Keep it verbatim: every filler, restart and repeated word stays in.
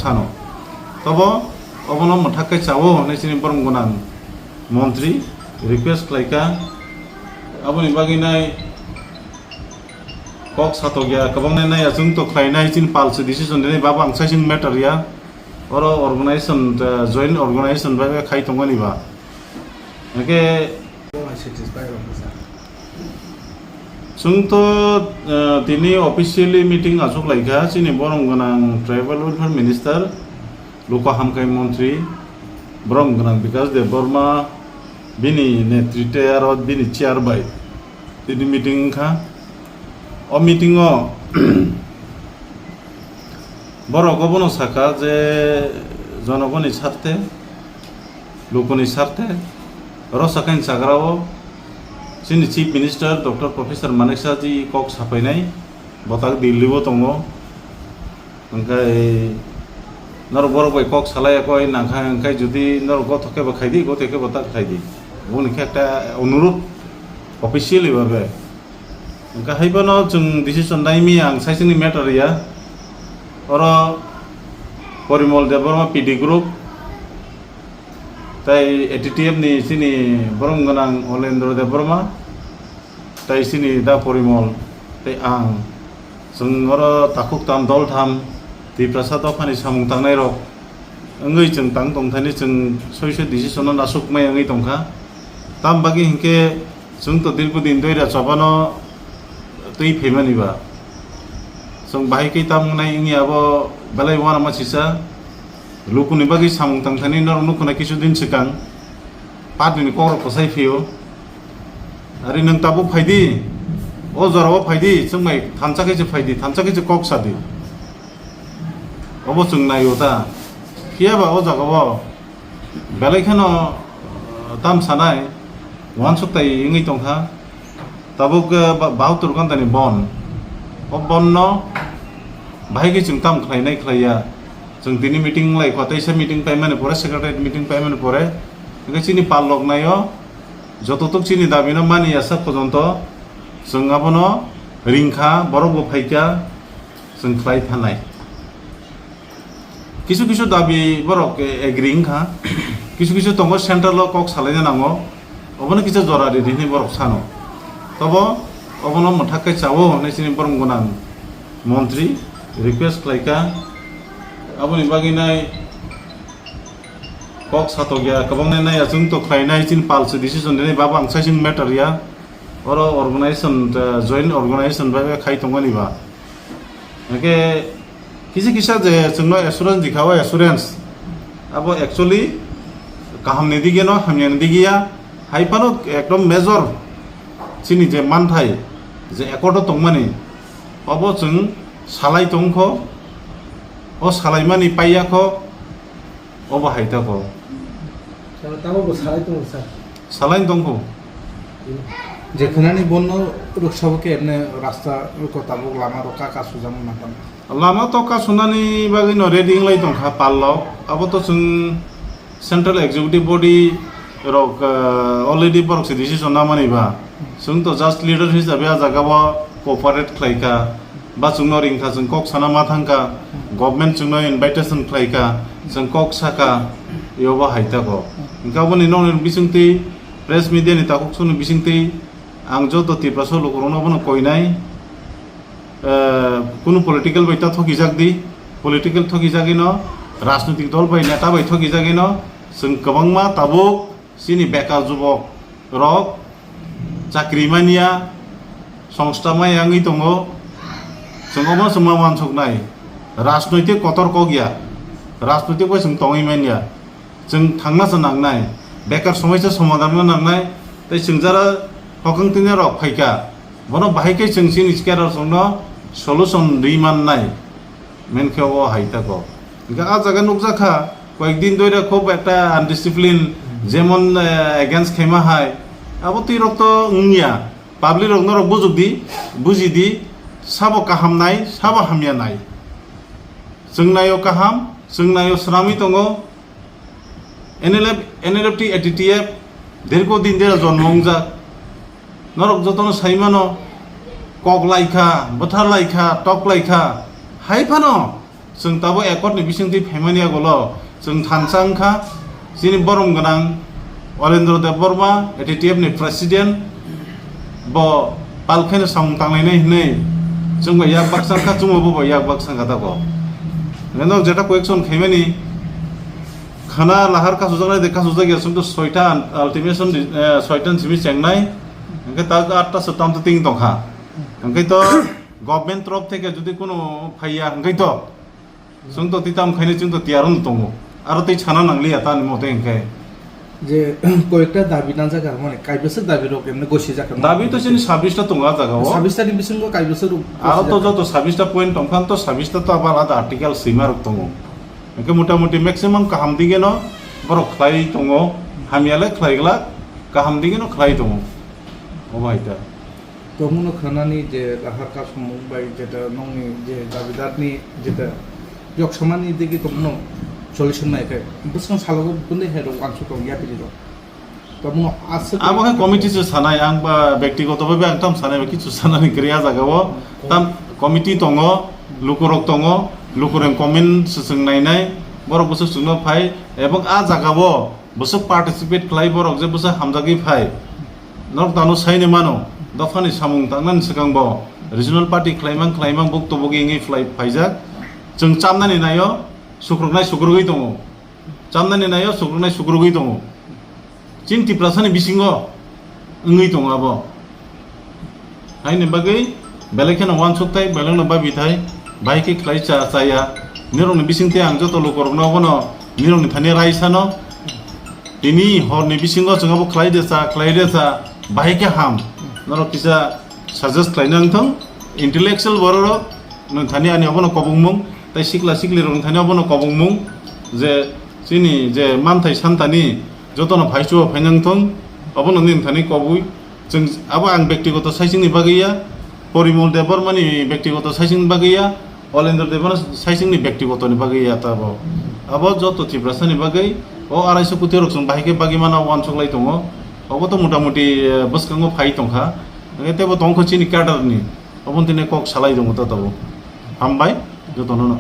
Sano. Tobo obono mwthak khe chao hinwi chini borom gwnang montri request khlai kha. Aboni bagwi nai kok satok ya, kwbang nai nai achung to khlai nai chini pal se decision rinai baba ang sai chini matter ya. Oro organization, eh, joint organization bai bai khai tongmani ba. Hingke Satisfy rok bwsa. Chwng to, eh, tini officially meeting achuk lai kha chini borom gwnang tribal welfare minister, luku hamkrai montri, borom gwnang Bikash Debbarma bini netrite aro bini chair bai tini meeting wngkha. O meeting o borok obono sakha je jonogoni sarthe, lukuni sarthe, oro sakhaini chagra o chini Chief Minister Doctor Professor Manik Saha ji kok sapainai, botak Delhi o tongo. Hingkhe norok borok bai kok salai ya koi nangkha, hingkhe jodi norok gothok khe bo khai di, gothok khe bo ta khai di. Boni khe ekta onurudh officially babe. Hingkhe hai bono chwng decision nai mi ang sai chini matter ya. Oro Porimol Debbarma P D group, tai A T T F ni chini borom gwnang Olendro Debbarma, tai chini da Porimol, tei ang. Chwng oro takhuk tam dol tham Tiprasa dophani samung tangnai rok wngwi chwng tang tong thani chwng soi soi decision no nasuk mai wngwi tongkha. Tam bagwi hinkhe chwng to dirgo din doira chobano twi phaimani ba. Chwng bahai khe tam wngnai wngya abo belai uanama sisa. Lukuni bagwi samung tang thani norok nukho na kisu din swkang party ni kokrok kwsai phio. Ari nwng tabuk phai di, o jora o phai di, chwng bai thansa khe se phai di, thansa khe se kok sa di. Obo chwng nai o ta. Phiya ba o jaga o belai kheno, uh, tam sanai, uansuk tai wngwi tong kha. Tabuk, uh, ba-, bahatur ghanta ni bon. O bon no bahai khe chwng tam khlai nai khlai ya. Chwng tini meeting lai kho, teisa meeting paimani pore, secretariat meeting paimani pore, hingkhe chini pal lok nai o, joto tok chini dabi no mani ya sak pojonto, chwng abono ring kha, borok bo phai kha, chwng khlai thanai. Kisu kisu dabi borok, eh, agree wngkha, kisu kisu tongo central o kok salaina nango, obono kisa jora ridi hinwi borok sano. Tobo obono mwthak khe chao hinwi chini borom gwnang montri request khlai kha. Aboni bagwi nai kok satok ya, kwbang nai nai achung to khlai nai chini pal se decision rinai baba ang sai chini matter ya. Oro organization, eh, joint organization bai bai khai tongmani ba. Hingkhe kisa kisa je chwngno assurance dikha, o assurance abo actually kaham ni dige no, hamya ni dige ya, hai phano ekdom major chini je manthai je accord o tongmani, obo chwng salai tongkho, o salaimani paiya kho, obo hai ta kho. Sir, tamo bo salai tongo, sir. Salai tongkho. Je khwnani bonno rwksa bo khe emne rasta rwkho tabuk lama rok ka ka sujak mantan. Lama to kasunani bagwi no ready wng lai tongkha pal lok. Abo to chwng central executive body rok, ah, already borok se decision namani ba. Chwng to just leader hisabe a jaga o cooperate khlai kha. Ba chwngno ring kha, chwng kok sana ma thang kha. Government chwngno invitation khlai kha, chwng kok sa kha. Yobo hai ta kho. Hingkhe aboni nokni bisingtwi, press media ni takhuk songni bisingtwi ang joto Tiprasa lukurokno bono koinai. Eh, kunu political bai ta thokijak di, political thokijagwi no, rajnoitik dol bai neta bai thokijagwi no, chwng kwbangma tabuk chini bekar jubok rok chakri manya, songsta maya wngwi tongo, chwng omo chwng ma uansuknai, rajnoitik kotor kok ya, rajnoitik bai chwng tongwi manya. Chwng thangna se nangnai, bekar somoisa somadhan no nangnai, tei chwng jara hokang tini rok phaikha, bono bahai khe chwng chini skeror chwngno solution rwi mannai, menkhe o hai tako. Hingkhe a jaga nukjakha, koyek din doira khub ekta undiscipline, jemon, eh, against khaima hai, abo twi rok to wngya, public rok norok bujuk di, buji di, sabo kaham nai, sabo hamya nai. Chwng naio kaham, chwng naio swnamwi tongo, N L F, N L F T, A T T F, dirgo din dera jonmo wngjak. Norok jotono sai mano, kok lai kha, bwthar lai kha, tok lai kha. Hai phano Chwng tabuk accord ni bisingtwi phaimani yagulo chwng thansa wngkha, chini borom gwnang Walendra Debbarma, A T T F ni president, bo pal khaino samung tanglainai hwnwi chwng bai yak baksa wngkha, chwngbo bo bai yak baksa wngkha tabuk. Hwnkhe nok jeta question khaimani khana lahar kasujaknai de kasujak ya, chwng to soita ultimatum di, eh, soita simi chengnai, hwnkhe ta atta se tamto ting tongkha, hwnkhe to government torof theke jodi kono phaiya hwnkhe to chwng to twi tam khainai, chwng to tiyar wng tongo. Aro tei sana nangliya tani mote hwnkhe. Je koyekta dabi nanjak ar mani, kaibwswk dabi rok emne gosi jak ar mani. Dabi to chini sabista tongo a jaga o. Sabista ni bisingo kaibwswk rok gosi jak ar. Aro to joto sabista point tongkha, to sabista to abo alada article swima rok tongo. Hwnkhe mota moti maximum kaham digeno borok khlai tongo, hamya le khlai glak, kaham digeno khlai tongo. Obo hai ta. Tongmungno khnanani je lahar kasumung bai jeta nongni je dabidarni jeta yok samani digi tongmungno solution nai khe bwskang salogo bundai hai rok uansuk tong yapiri rok. Tongmungno aswk. Abo khe committee se sanai, ang ba bektigoto bhabe ang tam sanai ba kichu sanani kwrwi a jaga o. Tam committee tongo, lukurok tongo, lukureng comment se chwng nainai, borok bwswk chwngno phai, ebong a jaga o bwswk participate khlai borok je bwswk hamjagwi phai. Norok tano saini mano, dophani samung tangnani swkang bo regional party khlaimang khlaimang buk tubuk wngwi phlai phaijak. Chwng chamnani naio, sukruknai sukrugwi tongo. Chamnani naio, sukruknai sukrugwi tongo. Chini Tiprasani bisingo wngwi tongo abo. Haini bagwi belai kheno uansuk thai, belai no babi thai, bahai khe khlai cha chaya. Nirokni bisingtwi ang joto lukurokno abono nirokni thani rai sano. Tini horni bisingo chwng abo khlai de cha, khlai de cha, bahai khe ham. Norok kisa suggest khlaina wng thung. Intellectual bororok nwng thani ani abono kobongmung, tei sikla siklirok nwng thani abono kobongmung je chini je manthai santani jotono phaichuo phaina wng thung, abono nwng thani kobwi. Chwng abo ang bektigoto saisingni bagwi ya, Porimol Debbarmani bektigoto saisingni bagwi ya, Walendra Debbarma saisingni bektigotoni bagwi ya ta abo. Abo joto Tiprasani bagwi o arai so koti rok chwng bahai khe bagwi mano uansuk lai tongo. Obo to mota moti, eh, bwskango phai tongkha. Hwnkhe teibo tongkho chini cadre ni. Obo tini kok salai tongo ta tabuk. Hambai jotono no.